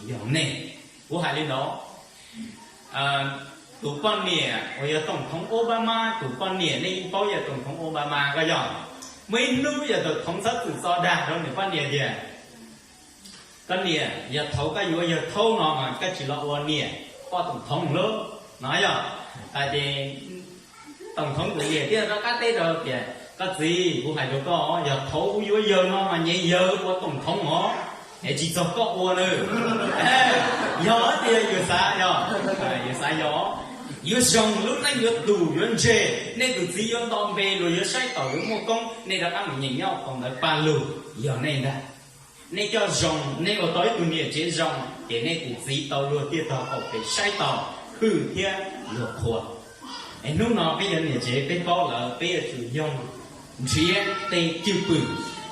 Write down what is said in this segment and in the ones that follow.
yog nej. Kuv hais li ntawd, tus poj niam uas yog Toom Thoov Obama, tus poj niam nej yeej paub yog Toom Thoov Obama ko yog. Muaj ib hnub yog Toom Thoov txhob txwm txo dag rau nws poj niam tias, koj niam, yog thaum koj yuav yawg thaub no mas koj tsis los ua niam poj Toom Thoov lawm no yog. Ces Toom Thoov tus niam thiaj rov qab teb rau tias, koj txiv, kuv hais rau koj, yog thaum kuv yuav yawg no mas nyem yawg ua Toom Thoov os, es tsis txog koj ua na. Yog tias yus xav, yog, yus xav yog, yuav zoo, lub neej yuav tus yuav ntseg, nej tus txiv yuav nto npe, luag yuav saib taus yuav muaj koob, nej rov qab mus nyeem nyob hauv ntawv Paj Lug, yog nej ntag. Nej coj zoo, nej ua tau ib tug niam tsev zoo, ces nej tus txiv tau luag tiaj tog qaum pem saib taus, hwm thiab luag qhuas. Es hnub no peb cov niam tsev peb paub lawm, peb yuav tsum yoog nrhiav tej cwj pwm,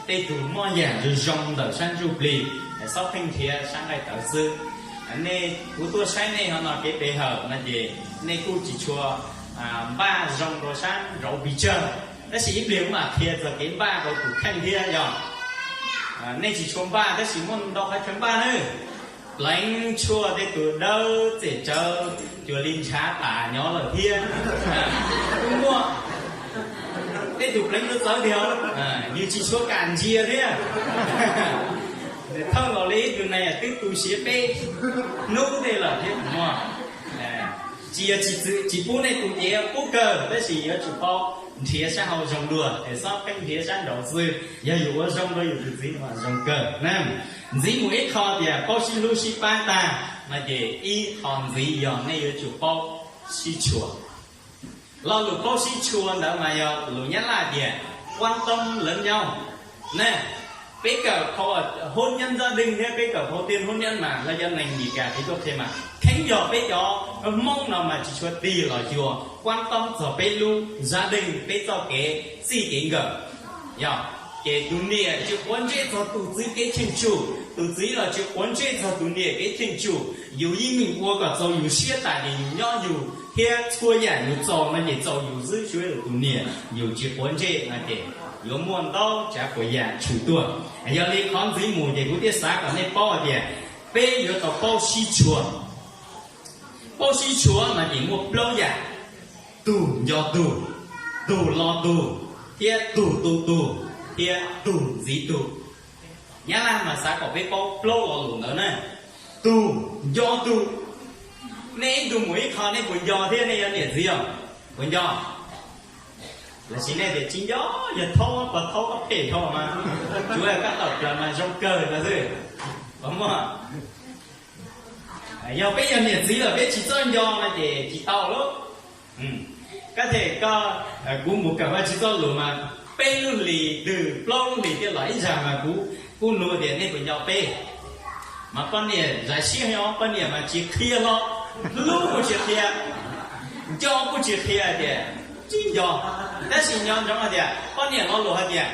tej tug moj yam zoo zoo ntawm sab ntsuj plig, xob pheej nrhiav sab nqaij tawv xwb. Nej, kuv tuaj saib nej hov no kev pe hawm no ces nej kuj tsis tshua npaj zoo rau sab nraud pes tsawg, tab sis ib pliag kuv mam qhia txog kev npaj rau tus kheej thiab yog. Nej tsis tshua npaj tab sis muaj ntau qhov chaw npaj nawb. Pleev tshuaj tej tus dawb txem tsawv cuag li ntshav tas nyob lawm thiab. Kuj muaj tej tus pleev txawv txawv tiag, yus tsis tshua kam ntsia thiab. Thawj nkaus li ib tug neeg twb tu siav peb hnub tej lawm thiab kuj muaj. Tsis yog tsis pub nej tu cev, pub kawg, tab sis yuav tsum paub nrhiav sab hauv zoo dua, es xob pheej nrhiav sab nraud xwb. Yog yus ua zoo rau yus tus txiv no mas zoo kawg na. Ntxiv mus ib qho tias paub sib hlub sib pab tag no ces ib qho ntxiv yog nej yuav tsum paub sib tshua. Lo lus paub sib tshua ntawd mas yog lus Nyab Laj tias quan tâm lẫn nhau na. Peb kawm phau hôn nhân gia đình thiab peb kawm phau tiên hôn nhân mas lawv cov neeg Meskas thiab tuaj qhia mas kheev yog peb cov Hmoob no mas tsis tshua tig los xyuas quan tâm txog peb lub gia đình, peb txoj kev txij kev nkawm. Yog, ces tus niam tsis quav ntsej txog tus txiv kev cheem tsum, tus txiv los tsis quav ntsej txog tus niam kev cheem tsum, yus yeej meem ua kom txaus yus siab tas ces yus nyob yus thiab txhua yam yus txaus no ces txaus yus xwb, tsuav tus niam yus tsis quav ntsej no ces yuav muaj ntau tsav puas yam tshwm tuaj. Yog li qhov ntxiv mus ces kuv thiaj xav kom nej paub hais tias peb yuav tau paub sib tshua. Paub sib tshua no ces muaj plaub yam: tug nco tug, tug lo tug, thiab tug tu tug, thiab tug ntxiv tug. Nyab Laj mas xav kom peb paub plaub lo lus ntawd na. Tug nco tug. Nej ib tug mus ib qho nej puas nco thiab nej yog niam txiv os? Puas nco? Los sis nej tias tsis nco, yog thaub pog thaub ob phem dhau mas, tsuav koj tawm plaws mas zoo kawg no xwb. Puas muaj? Yog peb yog niam txiv los peb tsis txawj nco no ces tsis tau lauj. Koj them koj, kuv mus kawm Vajtswv txoj lus mas peb lub hlis twg plaub lub hlis thiaj los ib zag mas kuv kuj nug tias nej puas nco peb. Mas poj niam zais siab heev, poj niam mas tsis qhia hlo, hlub kuj tsis qhia, nco kuj tsis qhia tias tsis nco. Tab sis nco ntsoov hais tias poj niam lo lus hais tias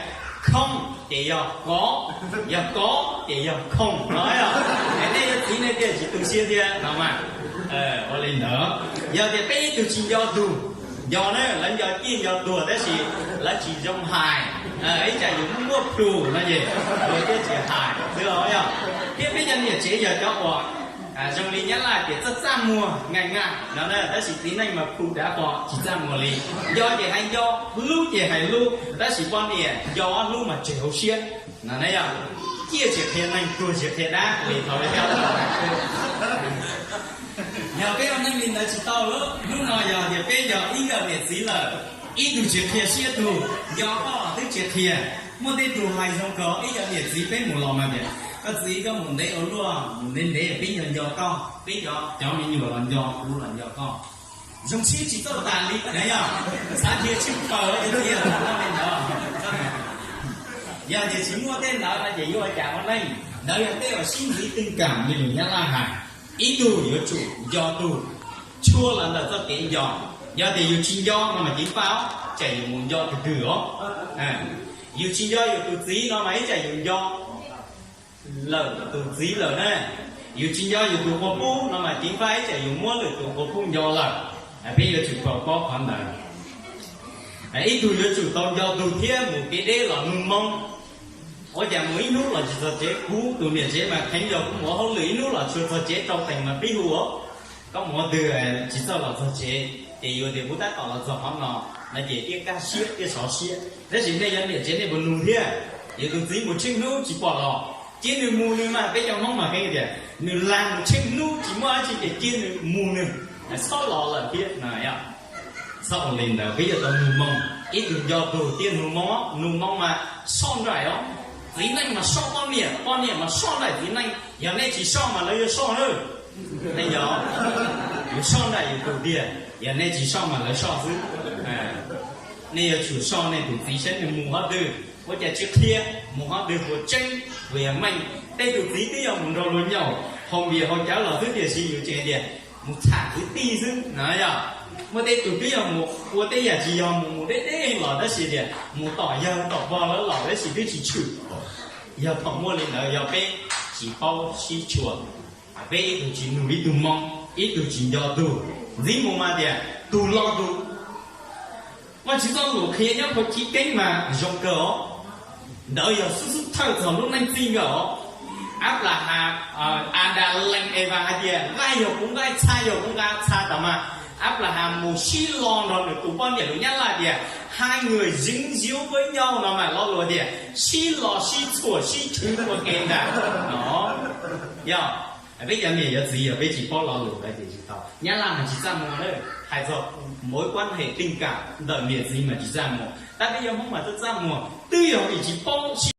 khooj ces yog kov, yog kov ces yog khooj no yog. Es nej yuav txiv nej thiaj tsis tu siab thiab no mas. Ua li ntawd, yog tias peb ib tug tsis nco tug, nco na, lawv nco ciaj nco tuag tab sis lawv tsis zoo hais, ib tsam yus muaj plhus no ces yus thiaj tsis hais xwb os yog. Thiab peb cov niam tsev yog cov uas zoo li Nyab Laj tias txaj txaj muag nqaij nqaj no na, tab sis txiv neej mas plhus dav pom tsis txaj muag li. Nco ces hais nco, hlub ces hais hlub, tab sis poj niam nco hlub mas tseg hauv siab no na yog. Ciaj tsis qhia neeg, tuag tsis qhia dab li thaum yog peb ua neej li ntawd tsis tau lauj. Hnub no yog tias peb yog ib nkawm niam txiv lawm, ib tug tsis qhia siab tug, nco koj los twb tsis qhia. Muaj tej tug hais zoo kawg, ib yog niam txiv peb mus los mas tias koj txiv koj mus ntev ua luaj, mus ntev ntev peb nco nco koj, peb cov cov me nyuam los nco, kuv los nco koj. Zoo siab tsis txawj tas li na yog, xav tias tsis paub li tias li ntawd. Yog tias tsis muaj tej ntawd no ces yuav ua cas ua neej? Ntawd yog tej uas sib ntxiv twj kam li lus Nyab Laj hais. Ib tug yuav tsum nco tug, tshua los ntawm txoj kev nco. Yog tias yus tsis nco no mas ceev faj, tsam yus mus nco twg twg os. Yus tsis nco yus tus txiv no mas ib tsam yus nco lawm tus txiv lawm na. Yus tsis nco yus tus quas pub no mas ceev faj ib tsam yus muab lwm tus quas pub nco lawm. Peb yuav tsum paub qhov ntawd. Ib tug yuav tsum tau nco tug thiab mus kev deb los mloog Hmoob. Ua cas mus ib hnub los tsis txog tsev? Kuv tus niam tsev mas kheev yog kuv mus ua hauj lwm ib hnub los tsis txog tsev rau teem mas pib hu os, koj mus ua twg tsis txawj los txog tsev? Ces yuav tias kuv tab tom los txog qhov no no ces thiaj kaj siab thiaj sov siab. Tab sis nej yog niam tsev nej puas nug thiab? Yus tus txiv mus tsheej hnub tsis pom los, cia nws mus nws mas, peb cov Hmoob mas kheev tias nws lam mus tsheej hnub tsis muaj dab tsi ces cia nws mus nws, txhob los lawm thiab no. Txhob ua li ntawd, peb yuav tau nug moo. Ib tug nco tug thiaj nug moo, nug moo mas soj nraim os. Txiv neej mas soj poj niam, poj niam mas soj nraim txiv neej. Yog nej tsis soj mas lawv yuav soj na. Nej yog, yus soj nraim yus tus tiag, yog nej tsis soj mas lawv soj xwb. Nej yuav tsum soj nej tus txiv saib nws mus qhov twg, ua cas tsis qhia, mus qhov twg puas tseeb puas yog meej. Tej tus txiv twb yog mus nrog luag nyaum haus npias haus cawv los xwb tiam sis yus tseem tias mus tham kwv tij xwb na yog. Muaj tej tus twb yog mus ua tej yam tsis yog, mus mus deb deb los tab sis tias mus tom yawg tom pog lawv los tab sis twb tsis tshwm. Yog thaum muaj li ntawd yog peb tsis paub sib tshua, peb ib tug tsis nug ib tug moo, ib tug tsis nco tug, ntxiv mus mas tias tug lo tug. Muaj tsis txoj lus qhia nyob puag chiv keeb mas zoo kawg os. Ntawd yog xub xub thawj txog lub neej txij nkawm os. Anplahas, Adas lees Evas hais tias nqaij yog kuv nqaij, txha yog kuv txha, txha tas mas Anplahas mus sib lo nrog nws tus poj niam lus Nyab Laj tias hai người dính líu với nhau no mas lo lus tias sib lo sib txhuam sib chwv ua ke ntag no. Yog peb cov niam cov txiv yog peb tsis paub lo lus ntawd ces tsis tau. Nyab Laj mas tsis txaj muag, hais txog mối quan hệ tình cảm ntawm niam txiv mas tsis txaj muag, tab peb cov Hmoob mas twb txaj muag, twb yog vim tsis paub sib